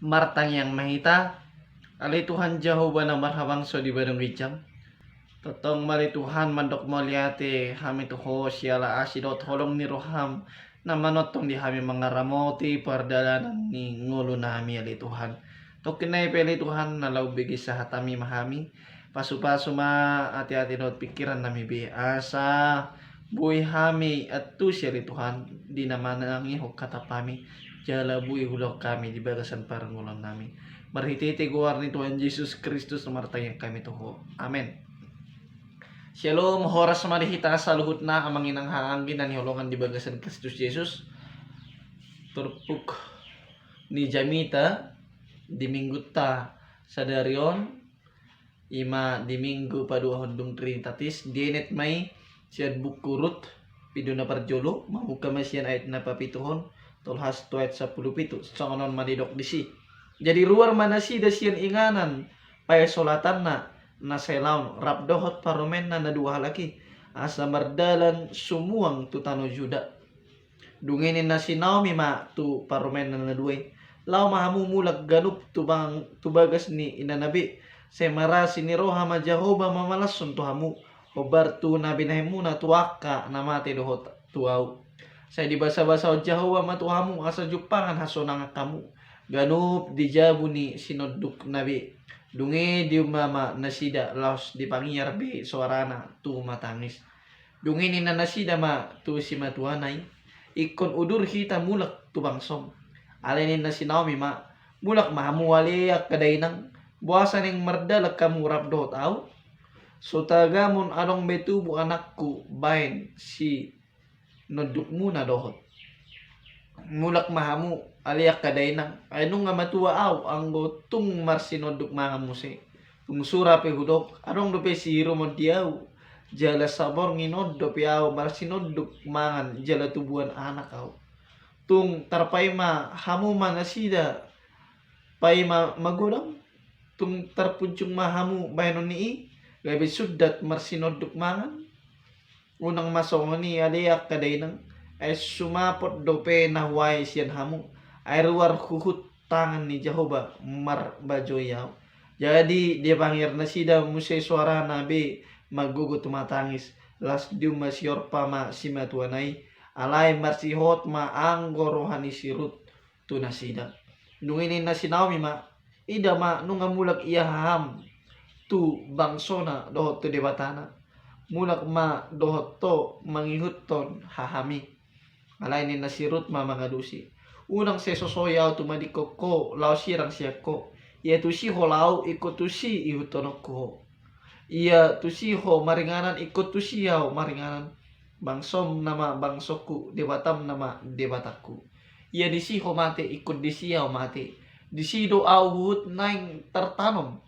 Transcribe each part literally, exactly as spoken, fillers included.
Martangiang ma hita. Ale Tuhan Jahowa na marhabangso di banua ginjang, tongtong ma ale Tuhan mandok mauliate hami tu Ho siala asi dohot holong ni roham na manongtong di hami mangaramoti pardalanan ni ngolunami ale Tuhan. Tongkin nai pe ale Tuhan na laho bege sahatami ma hami. Pasupasu ma ateate dohot pingkirannami be asa boi hami antusi ale Tuhan di na manangihon hatami jala boi huulahon hami di bagasan parngoluonnami. Marhitehite goar ni Tuhan Jesus Kristus martangiang hami tu Ho. Amen. Syalom, horas ma di hita saluhutna amang inang haha anggi na hinaholongan di bagasan Kristus Jesus. Turpuk ni jamita di minggunta sadari on, ima di minggu paduahon dung Trinitatis, dienet ma i sian buku Rut, bindu na parjolo, mamungka ma sian ayat na papituhon, tolhas tu ayat sampulu pitu, songon on ma didok disi. Jadi ruar ma nasida sian inganan paisolatanna na sai laon, rap dohot parumaenna na dua halak i, asa mardalan sumuang tu tano Juda. Dung i ninna si Naomi ma tu parumaenna na dua i, laho ma hamu mulak ganup tu bang-, tu bagas ni inana be, sai marasi ni roha ma Jahowa mamalashon tu hamu, hombar tu na binahenmuna tu angka na mate dohot tu ahu. Sai dibasabasahon Jahowa ma tu hamu asa jumpangan hasonangan hamu, ganup di jabu ni sinondukna be. Dung i diumma ma nasida laos dipangiar be soarana tu matangis. Dung i ninna nasida ma tu simatuana i, ingkon udur hita mulak tu bangsom. Alai ninna si Naomi ma, mulak ma hamu ale angka dainang, boasa naeng mardalan hamu rap dohot ahu? So tagamon adong be tubu anakku bahen sinondukmuna dohot. Mulak ma hamu ale angka dainang, ai nunga matua ahu anggo tung marsinonduk mangan muse. Tung sura pe hudok, adong dope sihirumon di ahu, jala saborngin on dope ahu marsinonduk mangan jala tubuan anak ahu. Tung tarpaima hamu ma nasida paima magodang? Tung tarpunjung ma hamu bahenon ni i, gabe sundat marsinonduk mangan? Unang ma songon i ale angka dainang, ai sumapot dope na huae sian hamu, ai ruar huhut tangan ni Jahowa marbajoi ahu. Jadi dipangiar nasida muse soarana be manggogo tu matangis, laos diumma si Orpa ma simatuana i, alai marsihohot ma anggo roha ni si Rut tu nasida. Dung i ninna si Naomi ma, ida ma nunga mulak ia haham tu bangsona dohot tu Debatana. Mulak ma dohot ho mangihuthon hahami. Alai ninna si Rut ma mangalusi, unang sai sosoi ahu tumadingkon ho laos sirang sian ho. Ia tusi ho laho ingkon tusi ihuthononku ho. Ia tusi ho maringanan ingkon tusi ahu maringanan. Bangsom nama bangsongku, Debatam nama Debatangku. Ia disi ho mate ingkon disi ahu mate. Disi do ahu huhut naeng tartanom.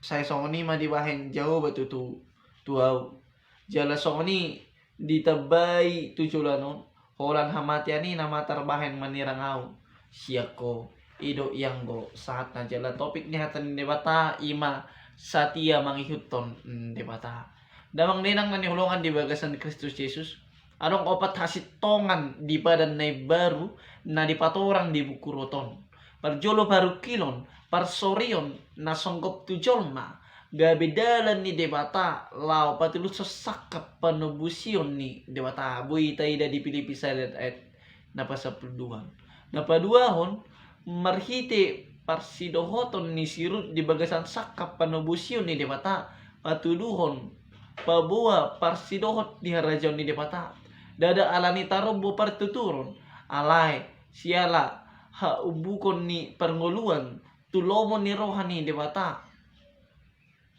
Sai songon i ma dibahen Jahowa tutu tu ahu. Jala songon i ditambai tu joloan on, holan hamatean i nama tarbahen manirang ahu sian ho. I do ianggo sahatna jala topik ni hata ni Debata ima satia mangihuthon Debata. Damang dainang na hinaholongan di bagasan Kristus Jesus, adong opat hasintongan di padan na imbaru na dipatorang di buku Rut on. Parjolo parungkilon, parsorion na songgop tu jolma, gabe dalan ni Debata laho patulushon sangkap panobusion ni Debata. Boi taida di Pilipi sada ayat na pasampuluduahon. Na paduahon, marhite parsidohoton ni si Rut di bagasan sangkap panobusion ni Debata, patuduhon paboa parsidohot di harajaon ni Debata. Ndada alani tarombo partuturon, alai siala haumbukon ni parngoluan tu lomo ni roha ni Debata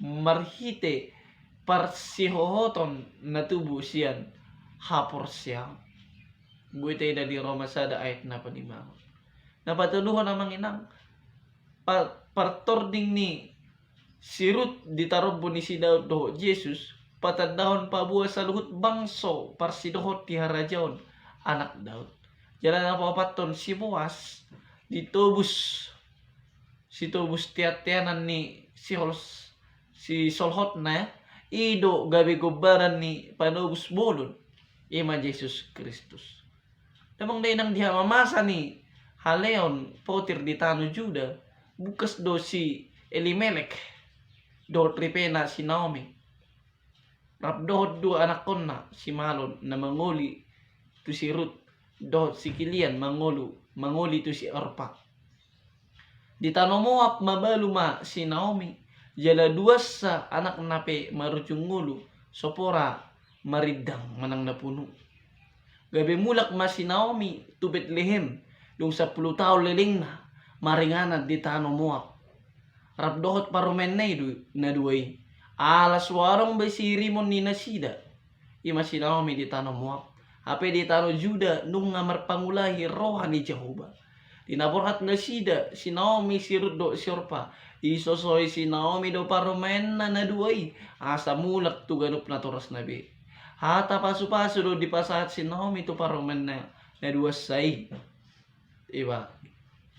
marhite parsihohoton na tubu sian haporseaon. Boi taida di Roma sada ayat na panimahon. Na patoluhon amang inang, pa-, partording ni si Rut di tarombo ni si Daud dohot Jesus, patandahon paboa saluhut bangso parsidohot di harajaon anak Daud. Jala na paopathon si Boas, ditobus, sitobus teanteanan ni si hol-, si solhotna, i do gabe gombaran ni panobus bolon, ima Jesus Kristus. Damang dainang, di hamamasa ni haleon potir di tano Juda, Bungkas do si Elimelek dohot ripena si Naomi, rap dohot dua anakkonna, si Malon na mangoli tu si Rut, dohot si Kilion mangolu, mangoli tu si Orpa. Di tano Moab mabalu ma si Naomi, jala duansa anakna pe marujung ngolu, so pora marindang manang na punu. Gabe mulak ma si Naomi tu Betlehem, dung sampulu taon lelengna maringanan di tano Moab, rap dohot parumaenna i du-, na dua i. Ala so adong be siirimon ni nasida, i ma si Naomi, di tano Moab, hape di tano Juda nunga marpangulahi roha ni Jahowa. Di na borhat nasida, si Naomi, si Rut dohot si Orpa, disosoi si Naomi do parumaenna na dua i, asa mulak tu ganup natorasna be. Hata pasupasu do dipasahat si Naomi tu parumaenna na duansa i. Iba,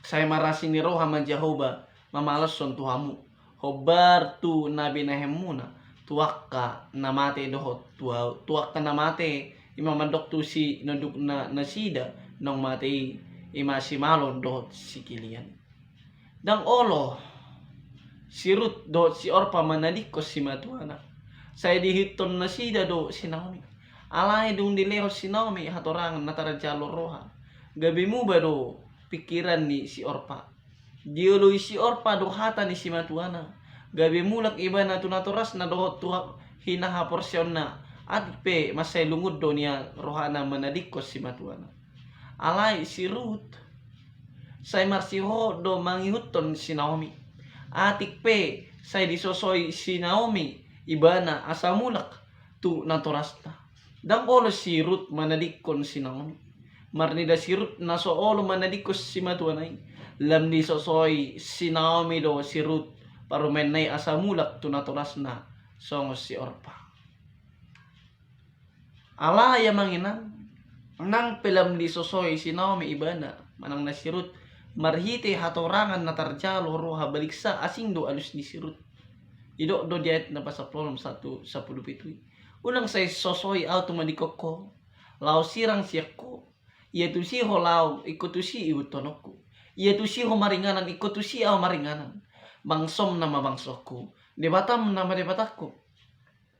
sai marasi ni roha ma Jahowa mamalashon tu hamu, hombar tu na binahenmuna, tu angka na mate dohot tu ahu, tu angka na mate, i ma mandok tu sinondukna nasida naung mate i, i ma si Malon dohot si Kilion. Ndang olo si Rut dohot si Orpa manadingkon simatuana. Sai diihuthon nasida do si Naomi. Alai dung dilehon si Naomi hatorangan na tarjalo roha, gabe muba do pingkiran ni si Orpa. Dioloi si Orpa do hata ni simatuana, gabe mulak ibana tu natorasna dohot tu ha-, hinahaporseaonna. Atik pe mansai lungun do nian rohana manadingkon simatuana. Alai si Rut sai marsihohot do mangihuthon si Naomi. Atik pe sai disosoi si Naomi ibana asa mulak tu natorasna. Ndang olo si Rut manadingkon si Naomi. Marnida si Rut na so olo manadingkon simatuana i, lam disosoi si Naomi do si Rut parumaenna i asa mulak tu natorasna songon si Orpa. Alai amang inang, nang pe lam disosoi si Naomi ibana manang na si Rut, marhite hatorangan na tarjalo roha baliksa asing do alus ni si Rut. Didok do di ayat na pasampulu onom sahat sampulu pitu i: Unang sai sosoi ahu tumadingkon ho laho sirang sian ho. Ia tusi ho laho, ingkon tusi ihuthononku. Ia tusi ho maringanan, ingkon tusi ahu maringanan. Bangsom nama bangsongku, Debatam nama Debatangku.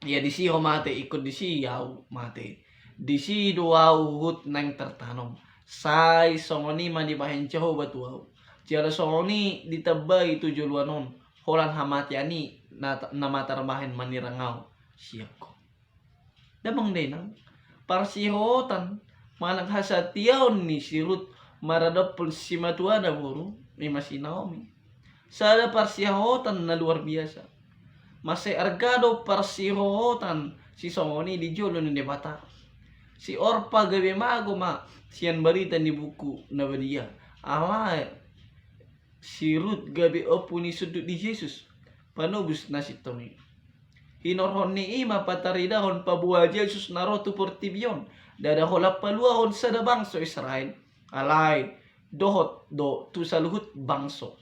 Ia disi ho mate, ingkon disi ahu mate. Disi do ahu huhut naeng tartanom. Sai songon i ma dibahen Jahowa tu ahu, jala songon i ditambai tu joloan on, holan hamatean i na, nama tarbahen manirang ahu sian ho. Damang dainang, parsihohotan manang hasatiaon ni si Rut maradophon simatuana boru, i ma si Naomi, sada parsihohotan na luar biasa. Mansai arga do parsihohotan sisongon i di jolo ni Debata. Si Orpa gabe mago ma sian barita ni Buku Na Badia. Alai si Rut gabe ompu ni sundut ni Jesus, Panobus na sintong i. Hinorhon ni i ma pataridahon paboa Jesus na ro tu portibi on, ndada holan paluahon sada bangso Israel, alai dohot do tu saluhut bangso.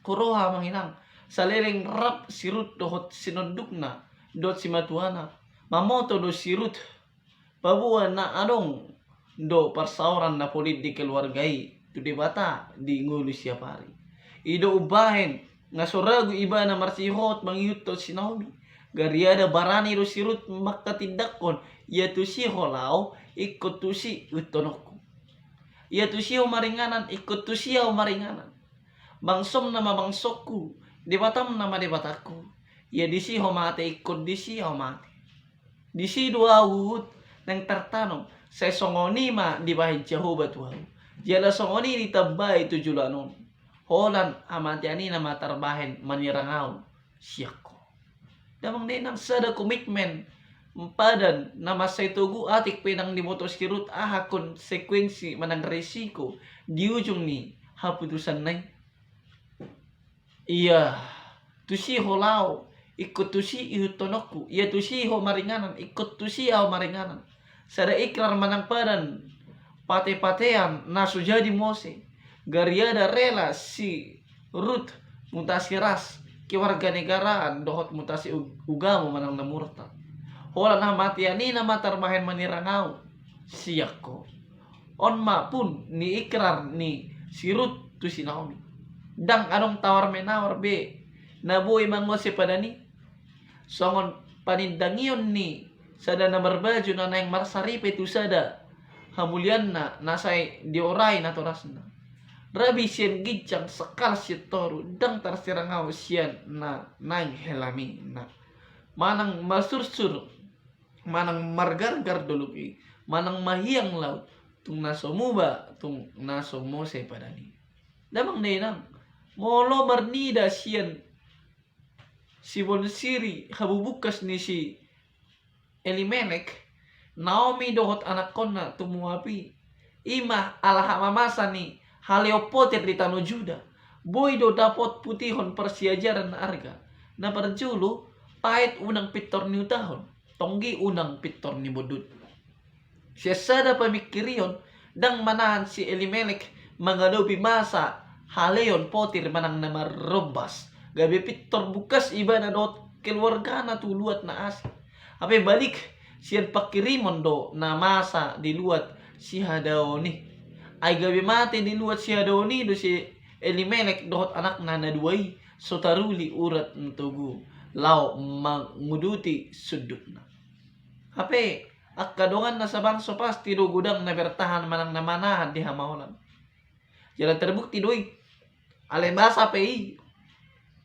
Huroha amang inang, saleleng rap si Rut dohot sinondukna dohot simatuana, mamoto do si Rut paboa na adong do parsaoran na polin di keluarga i tu Debata di ngolu siapari. I do umbahen na so ragu ibana marsihohot mangihuthon si Naomi. Gariada barani do si Rut manghatindanghon, ia tusi ho laho, ingkon tusi ihuthononku. Ia tusi ho maringanan, ingkon tusi ahu maringanan. Bangsom nama bangsongku, Debatam nama Debatangku. Ia disi ho mate, ingkon disi ahu mate. Disi do ahu huhut naeng tartanom. Sai songon i ma dibahen Jahowa tu ahu, jala songon i ditambai tu joloan on, holan hamatean i nama tarbahen manirang ahu sian ho. Damang dainang, sada komitmen padan na mansai togu, atik pe ndang diboto si Rut aha konsekuensi manang resiko di ujung ni haputusanna i. Ia tusi ho laho, ingkon tusi ihuthononku. Ia tusi ho maringanan, ingkon tusi ahu maringanan. Sada ikrar manang padan patepatean na so jadi muse. Gariada rela si Rut mutasi ras kewarganegaraan dohot mutasi ug-, ugamo manang na murtad, holan hamatean i nama tarbahen manirang ahu sian ho. On ma pun ni ikrar ni si Rut tu si Naomi. Ndang adong tawar menawar be na boi mangose padan i. Songon panindangion ni sada na marbaju na naeng marsaripe tu sada hamulianna na sai diorai natorasna. Rabi sian ginjang, sangkal sian toru, ndang tarsirang ahu sian na naeng helamina. Manang masursur, manang margargar dolok i, manang mahiang laut, tung na so muba, tung na so mose padan i. Damang dainang, molo marnida sian sibonsiri habubungkas ni si Elimelek Naomi dohot anakkonna tu Moab i, i ma ala hamamasa ni haleon potir di tano Juda. Boi do dapot putihon parsiajaran na arga. Na parjolo, paet unang pintor niutahon, tonggi unang pintor nibondut. Sian sada pamingkirion, ndang manahan si Elimelek mangadopi masa haleon potir manang na marrombas, gabe pintor bungkas ibana dohot keluargana tu luat na asing. Hape balik, sian pangkirimon do na masa di luat sihadaon i. Ai gabe mate di luat sihadaon i do si Elimelek dohot anakna na dua i, so taruli urat na togu laho manguduti sundutna. Hape angka dongan na sabangso pasti do godang na bertahan manang na manahan di hamaolan. Jala terbukti do i. Alai basa pe i,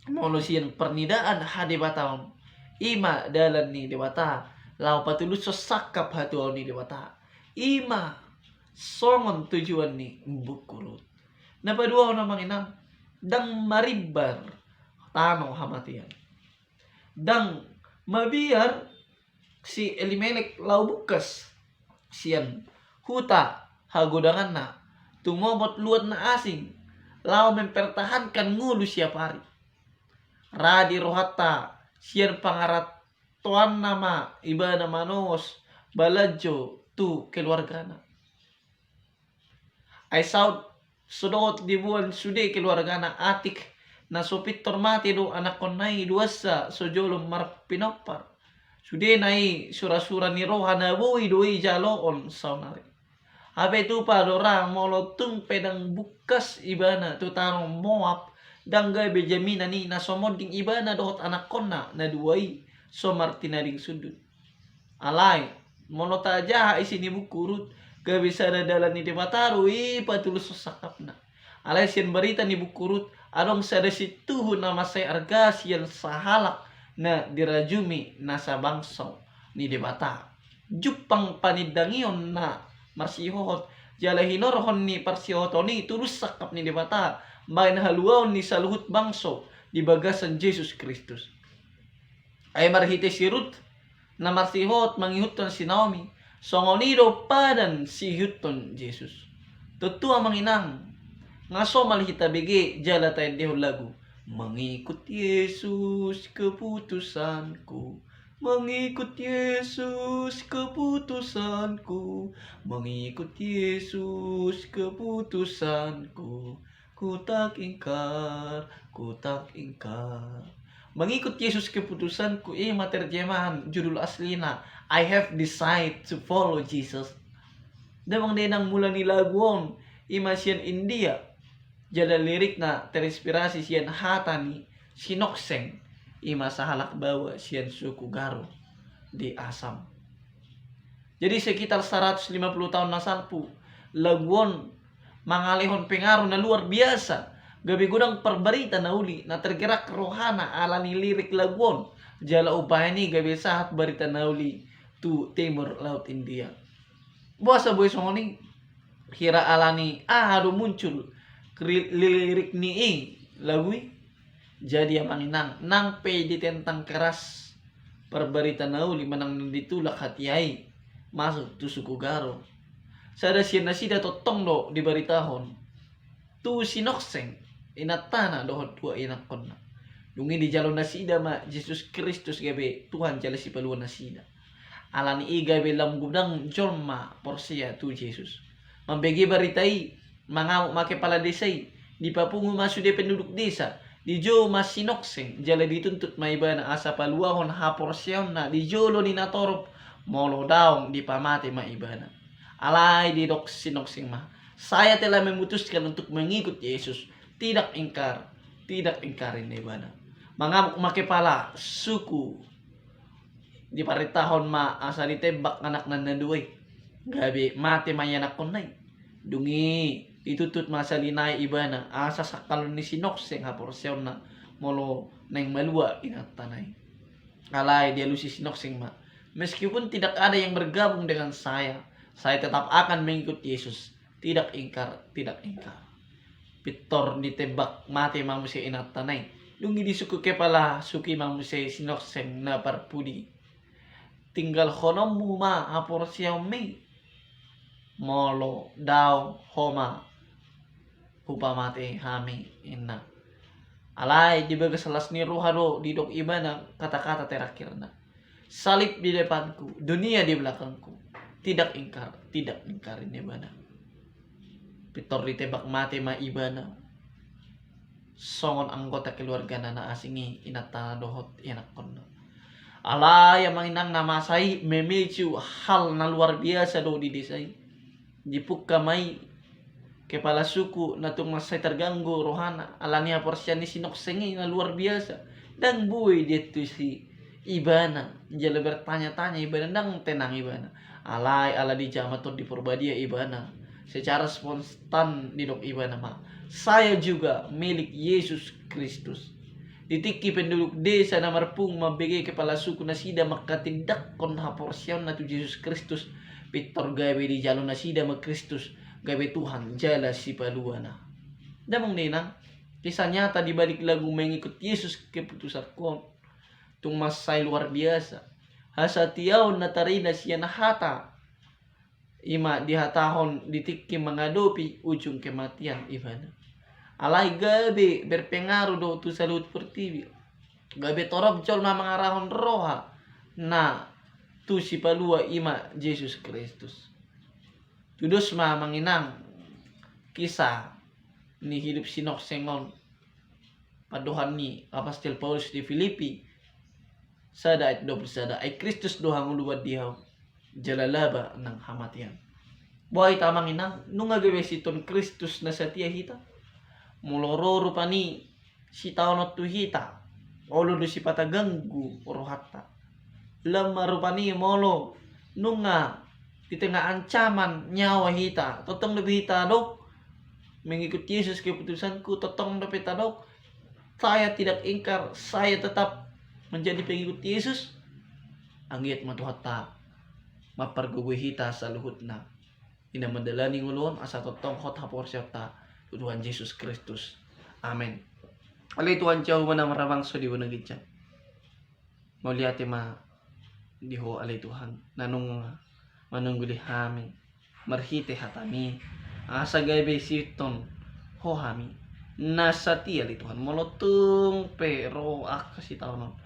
molo sian parnidaan hadebataon, i ma dalan ni Debata laho patulushon sangkap hatuaon ni Debata. I ma songon tujuan ni buku Rut. Na paduahon, amang inang, ndang marimbar tano hamatean. Ndang mabiar si Elimelek laho bungkas sian huta hagodanganna, tumomot luat na asing, laho mempertahankan ngolu siap ari. Ra di rohanta sian pangarantoanna ma ibana manongos balanjo tu keluargana. Ai saut so dohot diboan sude keluargana, atik na so pintor mate do anakkonna i, duansa so jolo marpinompar. Sudena i surasura ni roha na boi do i jaloon saonari. Hape tupa do ra, molo tung pe ndang bungkas ibana tu tano Moab, ndang gabe jaminan i na so monding ibana dohot anakkonna na dua i so martinading sundut. Alai molo tajaha isi ni buku Rut, gabe sada dalan ni Debata do i patulushon sangkapna. Alai sian barita ni buku Rut, adong sada sintuhu na mansai arga sian sahalak na dirajumi na sabangso ni Debata. Jumpang panindangion na marsihohot, jala hinorhon ni parsihohoton i tulus sangkap ni Debata baen haluaon ni saluhut bangso di bagasan Jesus Kristus. Ai marhite si Rut na marsihohot mangihuthon si Naomi, songon i do padan siihuthon Jesus. Tontu, amang inang, nga somal hita bege jala taendehon lagu, "Mengikut Yesus keputusanku, mengikut Yesus keputusanku, mengikut Yesus keputusanku, ku tak ingkar, ku tak ingkar." "Mengikut Yesus keputusanku" i ma terjemahan judul aslina, "I have decided to follow Jesus". Damang dainang, mula ni lagu on i ma sian India. Jala lirikna terinspirasi sian hata ni Sinokseng, i ma sahalak baoa sian suku Garo di Assam. Jadi sekitar saratus lima puluh taon na salpu, lagu on mangalehon pengaruh na luar biasa, gabe godang parbarita na uli na tergerak rohana ala ni lirik lagu on, jala umbahen i gabe sahat barita na uli tu timur Laut India. Boasa boi songon i? Hira ala ni aha do muncul ri-, lirik ni i lagu i? Jadi, amang inang, nang pe ditentang keras parbarita na uli manang na ditulak hatiha i masuk tu suku Garo, sada sian nasida tongtong do dibaritahon tu Sinokseng, inantana dohot dua inakkonna. Dung i dijalo nasida ma Jesus Kristus gabe Tuhan jala Sipalua nasida. Ala ni i gabe lam godang jolma porsea tu Jesus. Mambege barita i, mangamuk ma kepala desa i, dipapungu ma sude penduduk desa, dijou ma Sinokseng, jala dituntut ma ibana asa paluahon haporseaonna di jolo ni natorop, molo daong dipamate ma ibana. Alai didok Sinokseng ma, "Saya telah memutuskan untuk mengikut Yesus, Tidak ingkar, tidak ingkar, ninna ibana. Mangamuk ma kepala suku, diparintahon ma asa ditembak anakna na dua i. Gabe mate ma ianakkonna i. Dung i dituntut ma sahali nai ibana asa sangkal ni sinokseng haporseaonna molo naeng malua inantana i. Alai dialusi sinokseng ma, meskipun tidak ada yang bergabung dengan saya, saya tetap akan mengikut Yesus. Tidak ingkar, tidak ingkar. Pintor ditembak mate ma muse inantana i. Dung i disungkun kepala suku i ma muse sinokseng na parpudi, tinggalhononmu ma haporseaonmi molo dao ho ma hupamate hami, ninna. Alai di bagas las ni roha do didok ibana kata-kata terakhirna, salib di depanku, dunia di belakangku. Tidak ingkar, tidak ingkar, ninna ibana. Pintor ditembak mate ma ibana songon anggota keluargana na asing i, inantana dohot ianakkonna. Alai amang inang, na masa i memicu hal na luar biasa do di desa i. Dipungka ma i kepala suku na tung mansai terganggu rohana ala ni haporseaon ni sinokseng i na luar biasa. Ndang boi diantusi ibana, jala bertanya-tanya ibana, ndang tenang ibana. Alai ala dijama Tondi Porbadia ibana, secara spontan didok ibana ma, saya juga milik Yesus Kristus. Di tingki penduduk desa na marpungu mambege kepala suku nasida manghatindanghon haporseaonna tu Jesus Kristus, pintor gabe dijalo nasida ma Kristus gabe Tuhan jala Sipaluana. Damang dainang, kisah nyata di balik lagu mengikut Yesus keputusanku on tung mansai luar biasa. Hasatiaon na tarida sian hata i ma dihatahon di tingki mangadopi ujung kematian ibana. Alai gabe berpengaruh do tu saluhut portibi. Gabe torop jolma mangarahon rohana tu Sipalua i ma Jesus Kristus. Tudos ma amang inang kisah ni hidup sinokseng on. Pandohan ni apostel Paulus di Filipi sada ayat dua puluh sada, ai Kristus do hangoluan di ahu, jala laba nang hamatean. Boha hita amang inang, nunga gabe siiton Kristus na satia hita? Molo ro rupani sitaonon tu hita, olo do sipata ganggu rohanta. Lam ma rupani molo nunga di tengah ancaman nyawa hita, tongtong dope hita dok, mengikut Yesus keputusanku, tongtong dope tadok, saya tidak ingkar, saya tetap menjadi pengikut Yesus. Anggiat ma Tuhanta mampargogoi hita saluhutna i na mandalani ngolu on asa tongtong hot haporseaonta tu Tuhan Jesus Kristus. Amen. Ale Tuhan Jahowa na marhabangsa di banua ginjang, mauliate ma di Ho ale Tuhan na nunga manungguli hami marhite hataMi, asa gabe siiton Ho hami na satia ale Tuhan. Molo tung pe ro angka sitaonon,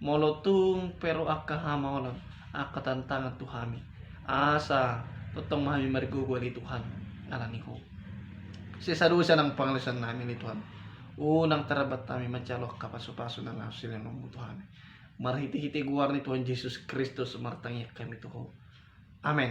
molo tung pe ro angka hamaolon, angka tantangan tu hami, asa tongtong ma hami margogo ale Tuhan ala ni Ho. Sesa dosa nang pangalaosion nami ale Tuhan. Unang tarambat hami manjalo angka pasupasu na laho sileanonMu tu hami. Marhitehite goar ni Tuhan Jesus Kristus martangiang hami tu Ho. Amen.